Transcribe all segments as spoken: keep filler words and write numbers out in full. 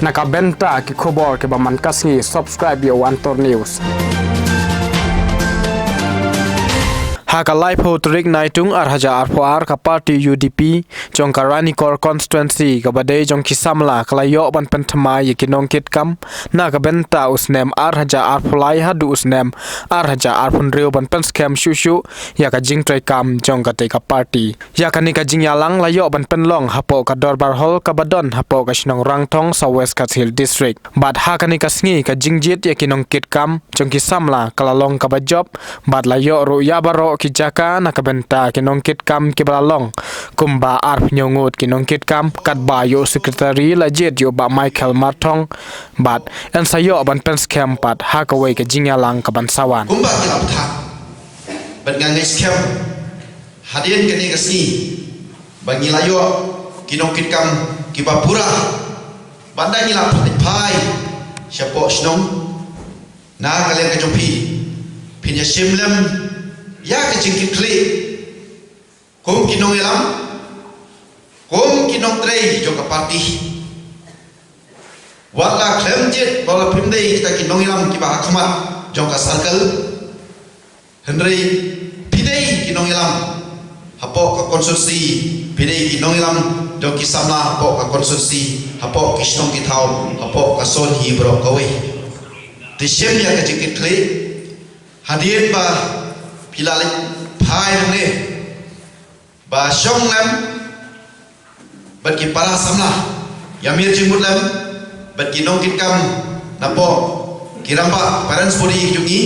Na ka bynta ki khubor kiba man ka sngi, subscribe ïa u Antor News. Ha ka laiphew tarik Naitung ar hajar arphew ar, ka party U D P jong ka Ranikor constituency kaba dei jong ki samla ka la ïoh ban pynthymmai ïa ki nongkitkam na ka bynta u snem ar hajar arphew lai haduh u snem ar hajar arphew hynriew ban pynskhem shuh shuh ïa ka jingtreikam jong katei ka party. Ïa kane ka jingïalang la ïoh ban pynlong hapoh ka Dorbar Hall kaba don hapoh ka shnong Rangthong, South West Khasi Hills District. Bad ha kane ka sngi ka jingjied ïa ki nongkitkam jong ki samla ka la long kaba jop, bad la ïoh ruh ïa baroh ki jaka na ka bynta ki nongkitkam kiba la long kumba arphew ngut ki nongkitkam, katba ïa u secretary la jied ïa u Bah Michael Marthong, bad yn sa ïoh ban pynskhem pat ha kawei ka jingïalang kaban sa wan. Kumba ki la bthah, bad nga ngeit skhem hadien kane ka sngi ba ngi la ïoh ki nongkitkam kiba pura, ban da ngi la phai shapoh shnong. Na ka liang ka jong phi, phin ïa shim lem ïa ka jingkitkhlieh kum ki nongïalam, kum ki nongtrei jong ka party. Wat la khlem jied ba la phim dei kita ki nongïalam kiba ha khmat jong ka circle, hynrei phi dei ki nongïalam hapoh ka constituency, phi dei ki nongïalam jong ki samla hapoh ka constituency, hapoh ki shnong ki thaw, hapoh ka zone hi baroh kawei. Te shim ïa ka jingkitkhlieh hadien ba phi la leit phai hangne, ba shong lem bad ki para samla, ïa mir jingmut lem bad ki nongkitkam napoh ki rangbah, parents body jong ngi,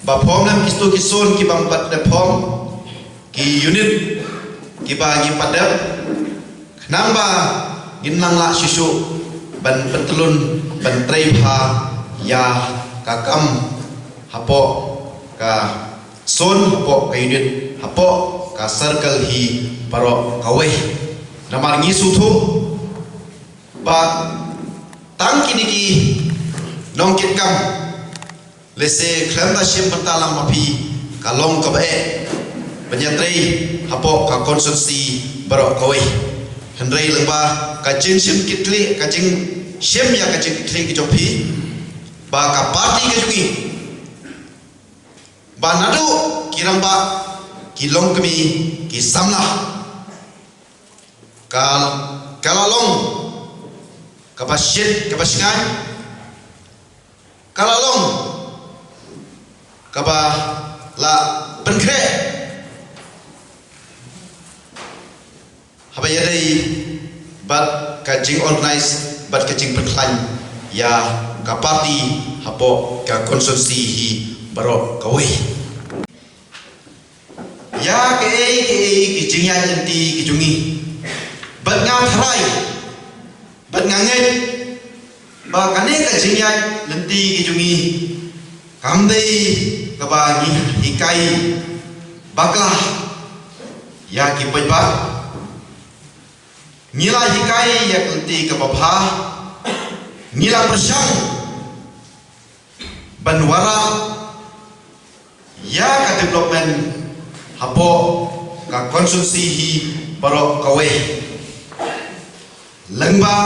ba form lem kito ki zone kiba ym pat dep form, ki unit kiba ngi pat dep, khnang ba ngin nang lah shuh shuh ban pyntylun, ban trei bha ïa ka kam hapoh ka zone, hapoh ka unit, hapoh ka circle hi baroh kawei. Namar ngi sngewthuh ba tang kine ki nongkitkam, lehse khlem da shim bynta lang ma phi, ka long kaba eh ban ïatrei hapoh ka constituency baroh kawei. Hynrei lyngba ka jingshim kitkhlieh, ka jingshim ïa ka jingkitkhlieh ka jong phi, ba ka party ka jong ngi, ba naduh ki rangbah, ki longkmie, ki samla, ka, ka la long kaba shit, kaba shngaiñ, ka la long kaba la pynkhreh haba ïadei bad ka jingorganize bad ka jingpynkhlaiñ ïa ka party hapoh ka constituency hi baroh kawei. Ïa kaei kaei ki jingïaid lynti ki jong ngi, bad nga tharai bad nga ngeit ba kane ka jingïaid lynti ki jong ngi kam dei kaba ngi hikai bakla ïa ki paidbah. Ngi la hikai ïa ka lynti kaba bha, ngi la pyrshang ban wanrah ïa ka development hapoh ka constituency hi baroh kawei, lyngba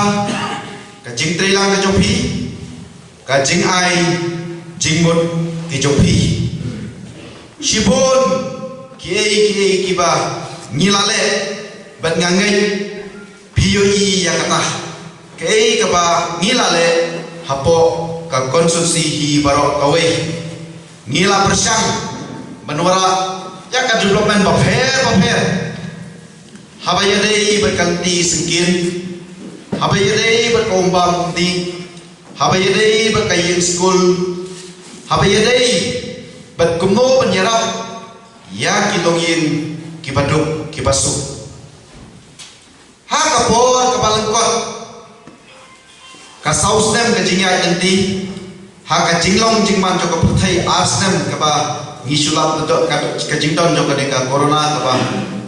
ka jingtreilang ka jong phi, ka jingai jingmut ki jong phi. Shibun kiei kiei kiba ngi la leh, bad nga ngeit phi ïohi ïa kata, kaei kaba ngi la leh hapoh ka constituency hi baroh kawei. Ngi la pyrshang ban wanrah ïa ka development bapher bapher, haba ïadei bad ka lynti syngkien, haba ïadei bad ka um bam um dih, haba ïadei bad ka ïing skul, haba ïadei bad kumno ban ïarap ïa ki longïing kiba duk kiba suk. Ha ka por kaba lyngkot, ka saw snem ka jingïaid lynti, ha ka jinglong jingman jong ka pyrthei ar snem kaba ngi shu lap, ka, ka jingdon jong kane ka corona kaba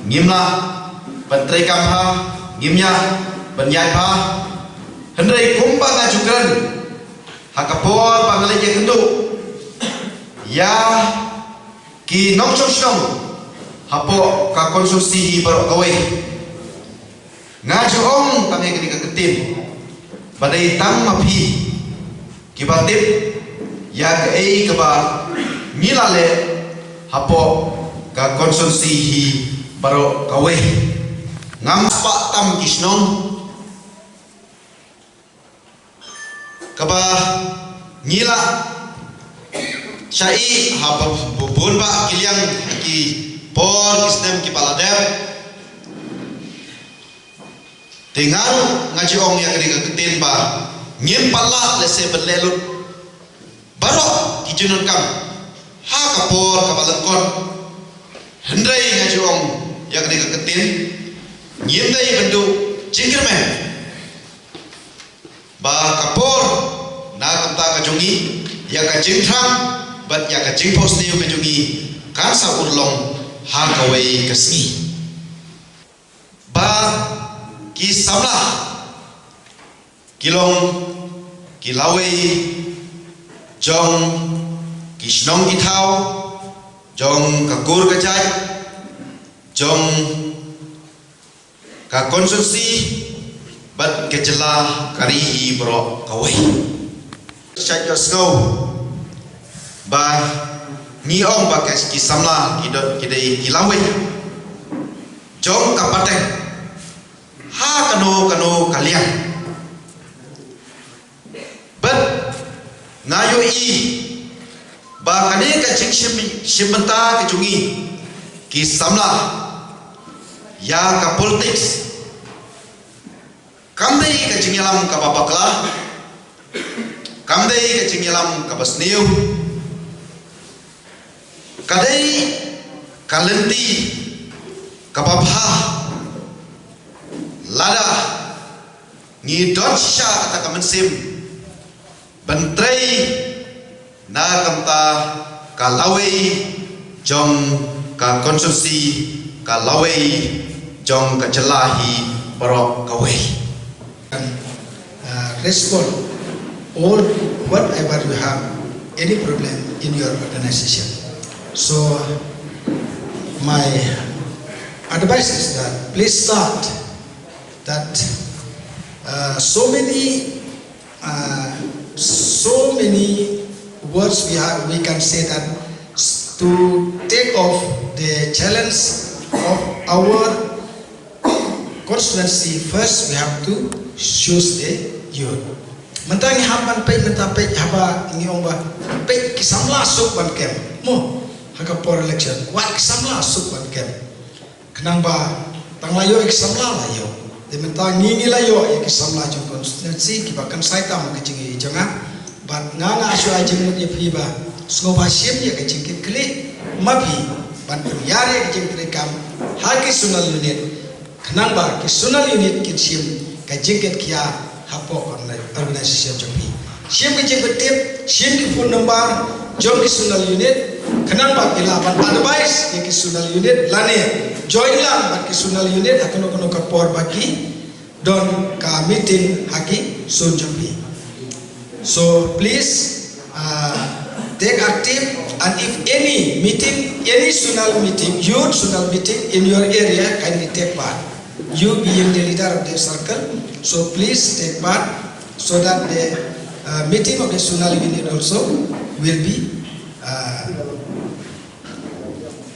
ngim lah ban treikam bha, ngim lah ban ïaid bha. Hynrei kumba nga ju kren ha ka por ba nga leit ïakynduh ïa ki nongshong shnong hapoh ka constituency hi baroh kawei, nga ju ong tang ïa kane ka ktien. Ba dei tang ma phi kiba tip ïa kaei kaba ngi la leh hapoh ka constituency hi baroh kawei. Ngam spah tam ki shnong kaba ngi la shah ïa ha ba bun ba ki liang ki por ki snem kiba la dep. Te nga ruh nga ju ong ïa kane ka ktien ba ngim pat lah lehse ban leh lut baroh ki jingdonkam ha ka por kaba lyngkot. Hynrei nga ju ong ïa kane ka ktien, ngim dei ban duh jingkyrmen ba ka por na ka bynta ka jong ngi, ïa ka jingthrang bad ïa ka jingphohsniew ka jong ngi kan sa urlong ha kawei ka sngi. Ba ki samla ki long ki lawei jong ki shnong ki thaw, jong ka kur ka jait, jong ka constituency bad ka jylla ka ri hi baroh kawei. Shait ïohsngew ba ngi ong ba ki samla ki dei ki lawei jong ka pateng ha kano kano ka liang. Bad nga ïohi ba kane ka jingshim bynta ka jong ngi ki samla ïa ka politics kam dei ka jingïalam kaba bakla, kam dei ka jingïalam kaba sniew, ka dei ka lynti kaba bha lada ngi don shisha kata ka mynsiem ban trei na ka bynta ka lawei jong ka constituency, ka lawei jong ka jylla hi baroh kawei. Uh, respond all whatever you have any problem in your organization. So my advice is that please start that uh, so many uh, so many words we have, we can say that to take off the challenge of our constituency, first we have to choose the youth. Mynta ngi hap ban peit, mynta peit haba ngi ong ba peit ki samla suk ban kem mo ha ka por election, wat ki samla suk ban kem. Khnang ba tang la ïoh ïa ki samla la ïoh. Te mynta ngi ngi la ïoh ïa ki samla jong constituency kiba kynsai tam ka jingïohi jong nga. Bad nga nga shu ai jingmut ïa phi ba sngewbha shim ïa ka jingkitkhlieh ma phi ban pynïar ïa ka jingtrei kam ha ki zonal unit. Khnang ba ki zonal unit kin shim ka jingkitkhia hapoh organization jong phi. Shim ki jingpyntip, shim ki phone number jong ki zonal unit, khnang ba phi lah ban advice ïa ki zonal unit lane join lang bad ki zonal unit ha kano kano ka por ba ki don ka meeting ha ki zone jong phi. So please uh, take active, and if any meeting, any zonal meeting, youth zonal meeting in your area, kindly take part. You being the leader of the circle, so please take part so that the uh, meeting of the zonal unit also will be uh,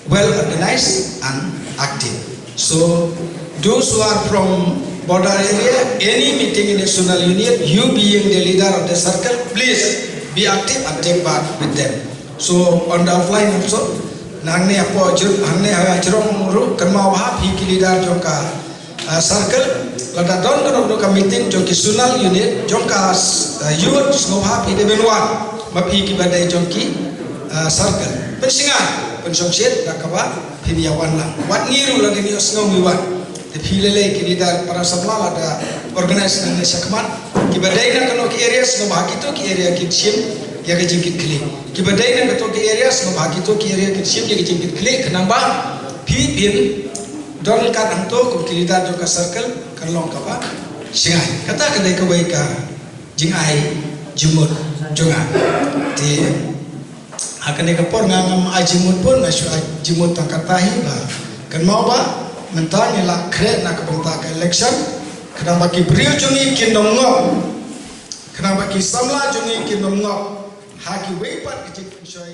well organized and active. So those who are from border area, any meeting in the zonal unit, you being the leader of the circle, please be active and take part with them. So on the offline also, nangne apo jur hangne ha jrong ru kynmaw ha phi ki leader jong ka uh, circle, lada don kano kano ka meeting jong ki zonal unit jong ka uh, youth, sngewbha phi dei ban wan ma phi ki ba dei jong ki uh, circle. Pynsngew, pynshongshit da kaba phin ïa wan lang. Wat ngi ruh lada ngi ïohsngew ngi wan. Te phi lei lei ki leader para samla lada organize nangne shakhmat. Ki ba dei na kano ki area, sngewbha kito ki area kin shim ïa ka jingkitkhlieh. Ki ba dei na kito ki area, sngewbha kito ki area kin shim ïa ka jingkitkhlieh, khnang ba phi phin don ryngkat hangto kum ki leader jong ka circle kan long kaba shngaiñ. Kata ka dei kawei ka jingai jingmut jong nga. Te ha kane ka por nga ngam ai jingmut pun, nga shu ai jingmut tang kata hi ba kynmaw ba mynta ngi la khreh na ka bynta ka election, khnang ba ki briew jong ngi kin ym ngop Namar ki samla jong ngi kin ym ngop ha kiwei pat ki jingpynshoi.